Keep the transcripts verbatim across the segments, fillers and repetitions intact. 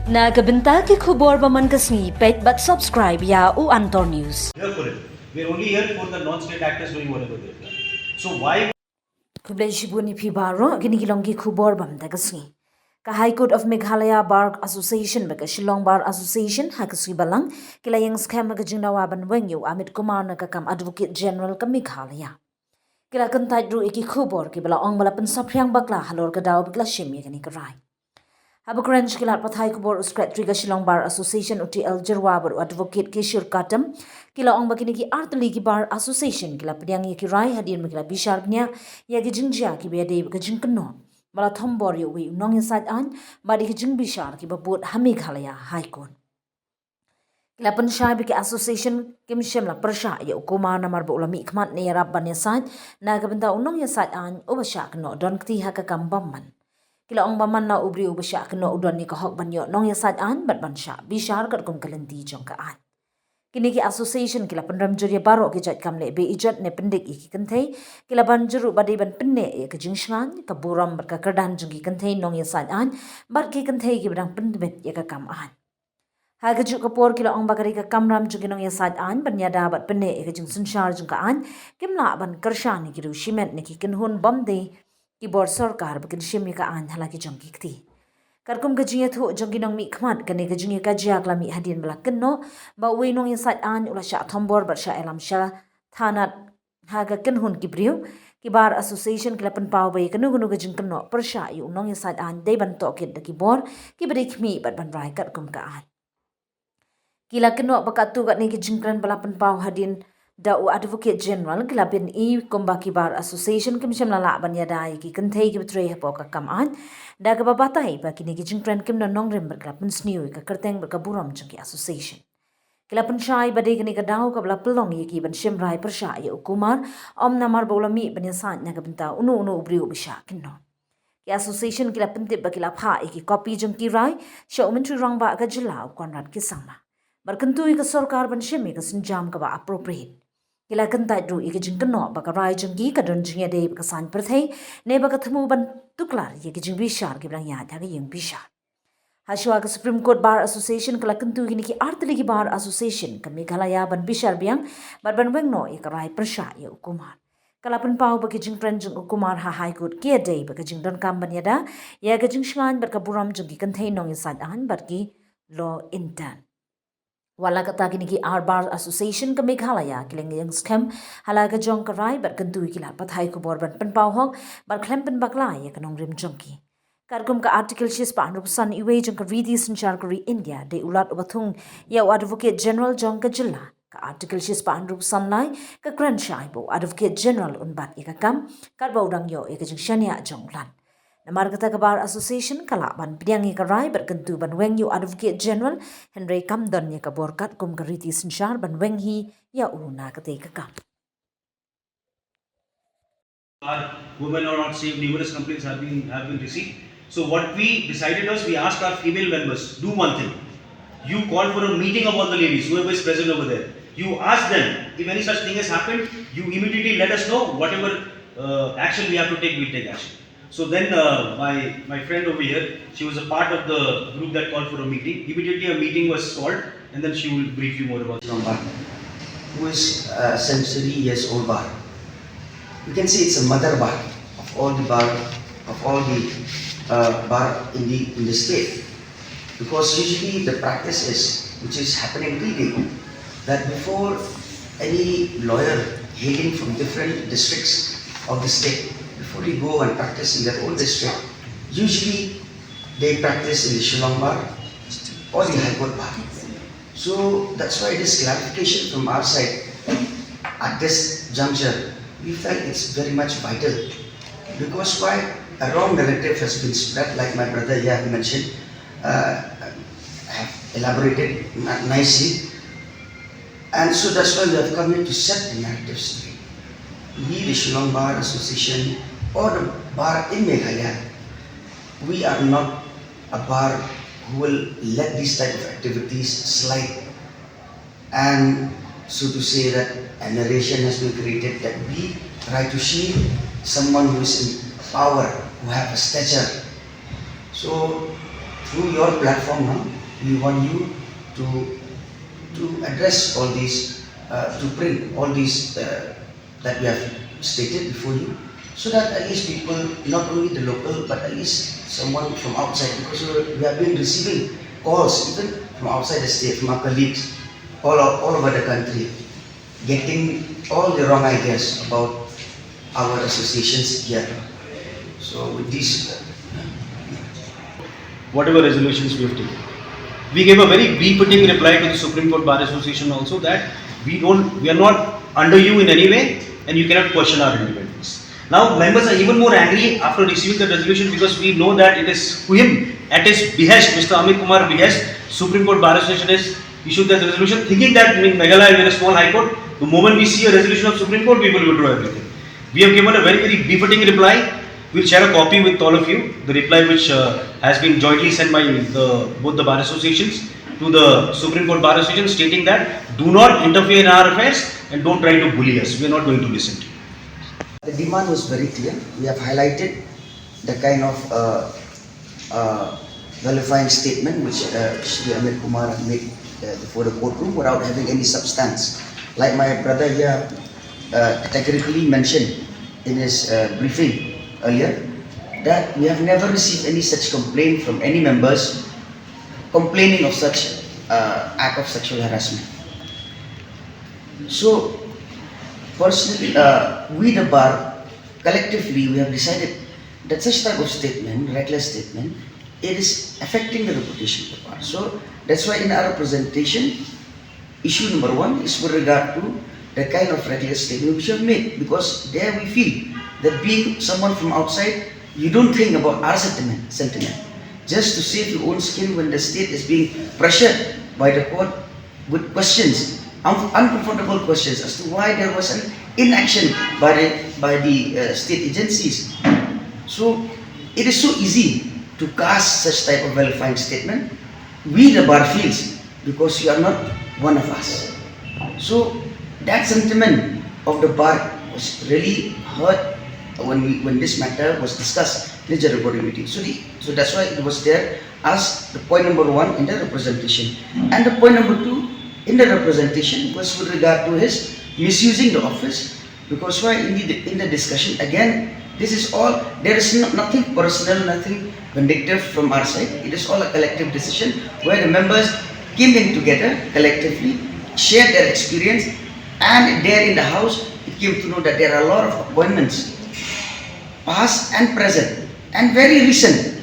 Na ka bynta ki khubor ba man ka sngi, peit bad subscribe ïa u Antor News. Here for it. We're only here for the non-state actors doing whatever they've done. So why Khublei shibun ïa phi baroh, kine ki long ki khubor ba man ka sngi. Ka High Court of Meghalaya Bar Association bad ka Shillong Bar Association ha ka sngi Balang ki la ïeng skhem ha ka jingdawa ban weng ïa u Amit Kumar na ka kam Advocate General ka Meghalaya. Ki la kyntait ruh ïa ki khubor kiba la ong ba la pynsaphriang bakla halor ka daw ba ki la shim ïa kane ka rai. Haba kren sha ki lad pathai khubor u Secretary ka Shillong Bar Association u T L Jyrwa bad u Advocate Kishore Katam, ki la ong ba kine ki artylli ki Bar Association ki la pdiang ïa ki rai hadien ba ki la bishar bniah ïa ki jingjia kiba ïadei bad ka jingkynnoh ba la thombor ïa uwei u nongïasaid aiñ bad ïa ki jingbishar kiba bud ha Meghalaya High Court. Ki la pynshai ba ki association kim shym la pyrshah ïa u Kumar namar ba u la mihkhmat ne ïarap ban ïasaid na ka bynta u nongïasaid aiñ uba shah kynnoh don kti ha ka kam bymman. Ki la ong ba man la u briew uba shah kynnoh u don ïa ka hok ban ïoh nongïasaid aiñ bad ban shah bishar katkum ka lynti jong ka aiñ. Kine ki association ki la pynrem jur ïa baroh ki jait kam leh beiijot ne pyndik ïa ki kynthei, ki la ban jur ruh ba dei ban pynneh ïa ka jingshngaiñ, ka burom bad ka kyrdan jong ki kynthei nongïasaid aiñ bad ki kynthei kiba dang pyntbit ïa ka kam aiñ. Ha kajuh ka por ki la ong ba ka dei ka kamram jong ki nongïasaid aiñ ban ïada bad pynneh ïa ka jingsynshar jong ka aiñ, kim lah ban kyrshan ïa ki riew shimet ne ki kynhun bym dei ki bor sorkar ba kin shim ïa ka aiñ ha la ki jong ki kti. Katkum ka jingïathuh jong ki nongmihkhmat, kane ka jingïakajia ka la mih hadien ba la kynnoh ba uwei u nongïasaid aiñ u la shah thombor bad shah ïalam sha thanat ha ka kynhun ki briew. Ki Bar Association ki la pynpaw ba ïa kano kano ka jingkynnoh pyrshah ïa u nongïasaid aiñ dei ban tohkit da ki bor kiba dei khmih bad ban rai katkum ka aiñ. Ki la kynnoh ba katto katne ki jingkren ba la pynpaw hadien da u Advocate General ki la pyni kumba ki Bar Association kim shym la lah ban ïada ïa ki kynthei kiba trei hapoh ka kam aiñ, da kaba batai ba kine ki jingkren kim don nongrim bad ki la pynsniew ïa ka kyrteng bad ka burom jong ki association. Ki la pynshai ba dei kane ka daw kaba la pynlong ïa ki ban shim rai pyrshah ïa u Kumar, ym namar ba u la mih ban ïasaid na ka bynta uno uno u briew uba shah kynnoh. Ki association ki la pyntip ba ki la phah ïa ki kopi jong ki rai sha u Myntri Rangbah ka jylla u Conrad K Sangma. Bad kyntu ïa ka sorkar ban shim ïa ka sienjam kaba appropriate. Ki la kyntait ruh ïa ka jingkynnoh ba ka rai jong ki ka don jingïadei bad ka saiñ pyrthei, ne ba ka thmu ban tuklar ïa ka jingbishar kiba dang ïaid ha ka ïing bishar. Hashwa ka Supreme Court Bar Association ka la kyntu ïa kine ki artylli ki Bar Association ka Meghalaya ban bishar biang bad ban weng noh ïa ka rai pyrshah ïa u Kumar. Ka la pynpaw ba ki jingkren jong u Kumar ha High Court ki ïadei bad ka jingdonkam ban ïada ïa ka jingshngaiñ bad ka burom jong ki kynthei nongïasaid aiñ bad ki law intern. Wat la katta, kine ki ar Bar Association ka Meghalaya ki la ïeng skhem ha la ka jong ka rai bad kyntu ïa ki lad pathai khubor ban pynpaw hok bad khlem pynbakla ïa ka nongrim jong ki. Katkum ka Article shispah hynriewphew san A wei jong ka Riti Synshar ka ri India, dei u Lat uba thung ïa u Advocate General jong ka jylla. Ka Article shispah hynriewphew san lai ka kren shai ba u Advocate General un bat ïa ka kam katba u dang ïoh ïa ka jingshaniah jong u Lat. Namar kata ka Bar Association ka lah ban pdiang ïa ka rai bad kyntu ban weng ïa u Advocate General, hynrei kam don ïa ka bor katkum ka Riti Synshar ban weng hi ïa u na katei ka kam. Our women are not safe, numerous complaints have been, have been received. So what we decided was, we asked our female members, do one thing. You call for a meeting of all the ladies, whoever is present over there. You ask them, if any such thing has happened, you immediately let us know. Whatever uh, action we have to take, we'll take action. So then uh, my, my friend over here, she was a part of the group that called for a meeting. Immediately a meeting was called, and then she will brief you more about it. Shillong Bar, who is a century years old bar. We can say it's a mother bar of all the bar, of all the uh, bar in the, in the state. Because usually the practice is, which is happening till date, that before any lawyer hailing from different districts of the state, before they go and practice in their own district, usually they practice in the Shillong Bar or the High Court Bar. So that's why this clarification from our side at this juncture, we felt it's very much vital. Because why? A wrong narrative has been spread, like my brother here mentioned, uh, have elaborated ni-, nicely. And so that's why we have come here to set the narrative straight. We, the Shillong Bar Association, or the bar in Meghalaya, we are not a bar who will let these type of activities slide. And so to say that a narration has been created that we try to shield someone who is in power, who have a stature. So Through your platform now, we want you to to address all these, uh, to print all these, uh, that we have stated before you, so that at least people, not only the local, but at least someone from outside, because we, we have been receiving calls even from outside the state, from our colleagues all, all over the country, getting all the wrong ideas about our associations here. So with this, uh, whatever resolutions we have taken. We gave a very befitting reply to the Supreme Court Bar Association also, that we don't, we are not under you in any way, and you cannot question our independence. Now members are even more angry after receiving the resolution, because we know that it is him, at his behest, Mister Amit Kumar behest, Supreme Court Bar Association has issued that resolution, thinking that in Meghalaya we are a small high court, the moment we see a resolution of Supreme Court, we will withdraw everything. We have given a very, very befitting reply. We'll share a copy with all of you, the reply which, uh, has been jointly sent by the, both the bar associations to the Supreme Court Bar Association, stating that do not interfere in our affairs and don't try to bully us. We are not going to listen to you. The demand was very clear. We have highlighted the kind of, uh, uh, nullifying statement which, uh, Shri Amit Kumar made, uh, before the courtroom without having any substance. Like my brother here, uh, categorically mentioned in his, uh, briefing earlier, that we have never received any such complaint from any members complaining of such, uh, act of sexual harassment. So, personally, uh, we the bar, collectively, we have decided that such type of statement, reckless statement, it is affecting the reputation of the bar. So that's why in our presentation, issue number one is with regard to the kind of reckless statement which you have made, because there we feel that being someone from outside, you don't think about our sentiment, sentiment. Just to save your own skin when the state is being pressured by the court with questions, un- uncomfortable questions as to why there was an inaction by the, by the uh, state agencies. So it is so easy to cast such type of vilifying statement. We the bar feels because you are not one of us. So that sentiment of the bar was really hurt when we, when this matter was discussed in the general body meeting. So the, so that's why it was there as the point number one in the representation. And the point number two in the representation was with regard to his misusing the office, because why in the, in the discussion again, this is all, there is no, nothing personal, nothing vindictive from our side. It is all a collective decision where the members came in together collectively, shared their experience, and there in the house, it came to know that there are a lot of appointments, past and present, and very recent.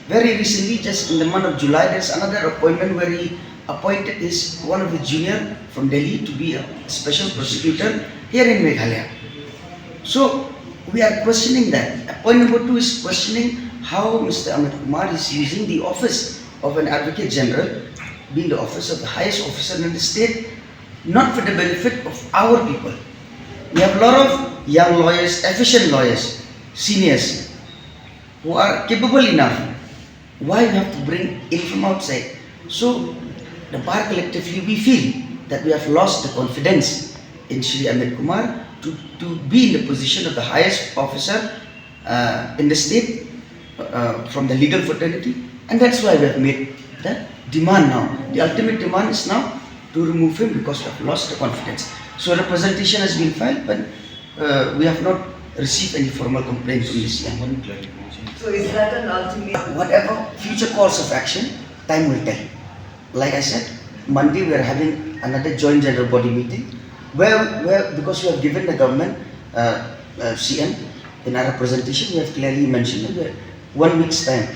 Very recently, just in the month of July, there's another appointment where he appointed his one of his junior from Delhi to be a special prosecutor here in Meghalaya. So we are questioning that. Point number two is questioning how Mister Amit Kumar is using the office of an advocate general, being the office of the highest officer in the state, not for the benefit of our people. We have a lot of young lawyers, efficient lawyers, seniors, who are capable enough. Why we have to bring in from outside? So the bar collectively, we feel that we have lost the confidence in Shri Amit Kumar to, to be in the position of the highest officer uh, in the state uh, from the legal fraternity, and that's why we have made the demand now. The ultimate demand is now to remove him because we have lost the confidence. So representation has been filed, but uh, we have not received any formal complaint from the C M. So is that an ultimatum? Whatever future course of action, time will tell. Like I said, Monday we are having another joint general body meeting where, where because we have given the government, uh, uh, C M, in our presentation, we have clearly mentioned that we have one week's time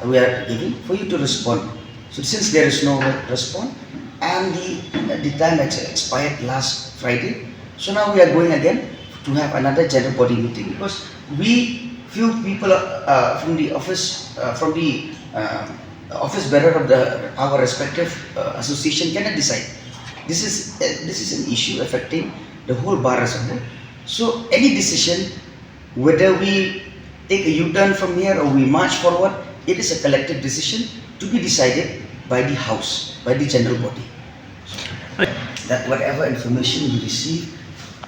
we are giving for you to respond. So since there is no response and the, the time ex- expired last Friday, so now we are going again to have another general body meeting because we few people uh, from the office, uh, from the uh, office bearer of the our respective uh, association cannot decide. This is uh, this is an issue affecting the whole bar as a whole. So any decision, whether we take a U-turn from here or we march forward, it is a collective decision to be decided by the house, by the general body. That whatever information we receive,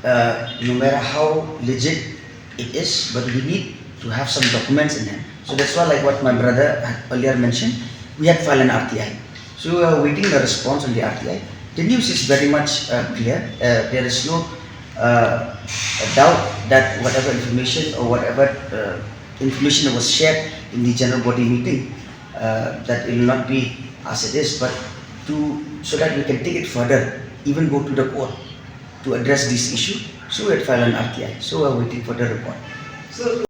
uh, no matter how legit it is, but we need to have some documents in hand. So that's why, like what my brother had earlier mentioned, We had filed an R T I. So we are waiting the response on the R T I. The news is very much uh, clear. Uh, there is no uh, doubt that whatever information or whatever uh, information was shared in the general body meeting, uh, that it will not be as it is, but to so that we can take it further, even go to the court to address this issue. So we had filed an R T I. So we are waiting for the report. So